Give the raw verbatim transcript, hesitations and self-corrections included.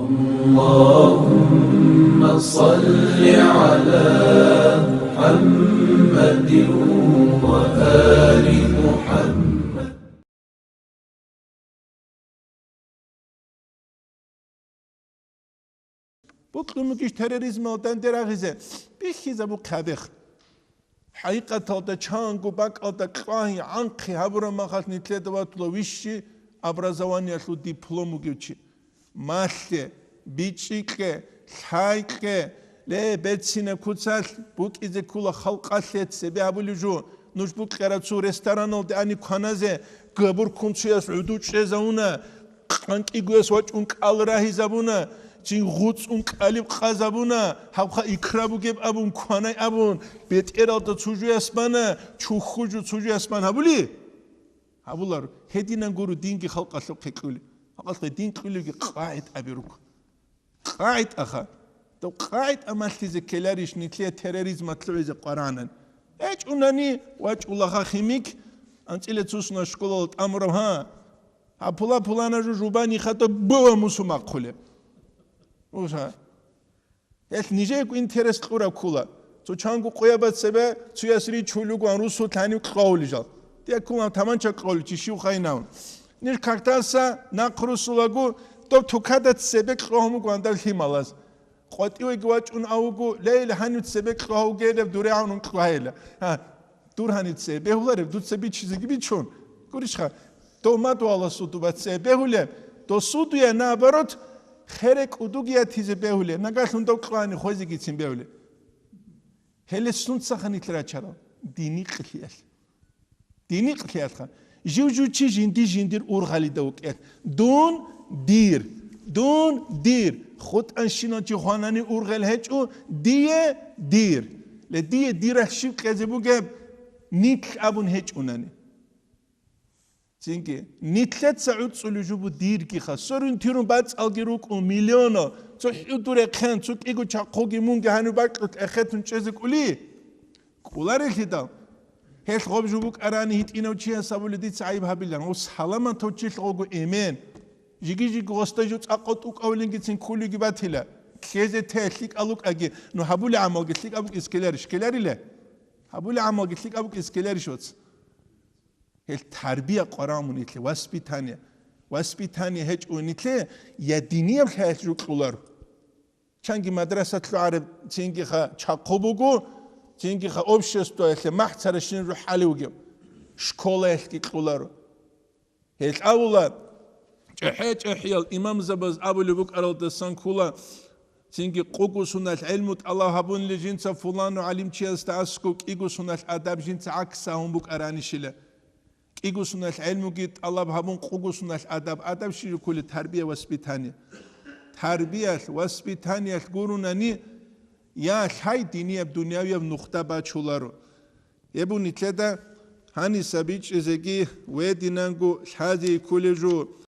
اللهم صل على محمد وآل محمد. Бокьун бугищ терроризмалда данде рагъизе? Бихьизабухъ гьабихъ. ХӀакъикъаталда чанго бакӀалда кьвагьи-гӀанхъи гьабураб махалъ нилъеда ватула вищи образованиялъул диплом вугев чи. Малъе, бичӀчӀи кье, лъай кье, ле, берцинаб куцалъ букӀизе ккола халкъалъе цебе абулеб жо, нуж букӀараб цо рестораналде ани кваназе, габурккун цояс гӀуду чӀезавуна, къанкӀигояс вачӀун кӀал рагьизабуна, цин гъуцӀун кӀалиб къазабуна, гьабха икра бугеб абун, кванай абун, бетӀералда цо жояс бана, чухьу жо цо жояс бан гьабули? Гьабулар, гьединан гуро динги халкъалъухъе кьули. Халкъалъухъе дин кьулевги къагӀитӀаби руго. КъагӀитӀаха. Дов къагӀитӀа малъизе ккеларищ нилъее терроризмалъ лъугӀизе къваранан? ГьечӀунани вачӀулагъа химик, анцӀила цусна школал тӀамурав, гьа? Гьаб пула-пулана жо жубани хатӀа бува мусумахъулеб. Уса. Гьелъ нижеего интерес кьураб ккула. Цо чанго къоябаз цебе цояс ричулев вугоан русулъ гьанив кьвагьулел жал. Дие ккула таманча кьолев чи щив хайнавун. Ниж кагтаса нахъ русулаго доб тукада цебе кьвагьун вугоан дав лъималаз. КъватӀивеги вачӀун авуго, лейла гьанив цебе кьвагьугейилаб дуре гьанун кьвагьейила. Гьа. Дур гьаница бегьулареб, дуца бичизеги бичун. Гурищха, дов мадугьаласул дубаца бегьулеб, досудуя, наоборот, хере кӀудуги ятизе бегьулеб, нагагьлъун дов кьвани хвезегицин бегьулеб. Гьеле сунцаха нилъ рачарал? Дини къилъиялъ. Дини къилъиялъха. Жив-жив чи жинди-жиндир ургъалида вукӀелъ. Дун дир. Дун дир. ХутӀанщинал чи хванани ургъел гьечӀо, дие дир. Ле, дие диралъ щиб кьезе бугеб? Нилъ абун гьечӀунани. Цинги, нилъеца гӀуцӀулев жубу диргиха, сорун-тирун бацӀалги рукӀун, миллионо, цо хӀуду рехъен, цо кӀиго чахъуги мунги гьанив бакьулъ эхетун чӀезе кӀули? КӀуларелъидал. Гьелъ гъоб жо букӀарани гьитӀинав чияс абули дица гӀайиб гьабилан, гъов саламатав чилъ гъого эмен. Жиги-жиги гъосда жо цӀакъо тӀукӀавлингицин ккулиги батила. Кьезе те лъикӀал вукӀаги, ну гьабули гӀамалги лъикӀаб букӀис ккеларищ, ккелариле? Гьабули гӀамалги лъикӀаб букӀис ккеларищ, вац? Гьел тарбия къварагӀун нилъе, воспитание. Воспитание гьечӀо нилъе, я динияб лъаялъ жо кьуларо. Чанги мадраса лъугӀараб, цингиха чахъу буго, цингиха обществоялъе махӀ царашин жо хӀалев вугев. Школаялъги кьуларо. Гьел авула, чӀехӀе-чӀехӀиял имамзабаз абулеб букӀаралдасан ккула, цинги къугу суналъ гӀелму тӀалаб гьабунли жинца фулану гӀалимчиясда аскӀов кӀиго суналъ адаб жинца гӀакс гьавун букӀаранищила. КӀиго суналъ гӀелмуги тӀалаб гьабун, къуго суналъ адаб. Адаб щиб жо кколеб? Тарбия, воспитание. Тарбиялъ, воспитаниялъ гурунани, я лъай динияб, дунявияб нухда бачуларо. Гьеб нилъеда гьаниса бичӀчӀизеги, гьединанго лъазе кколеб жо.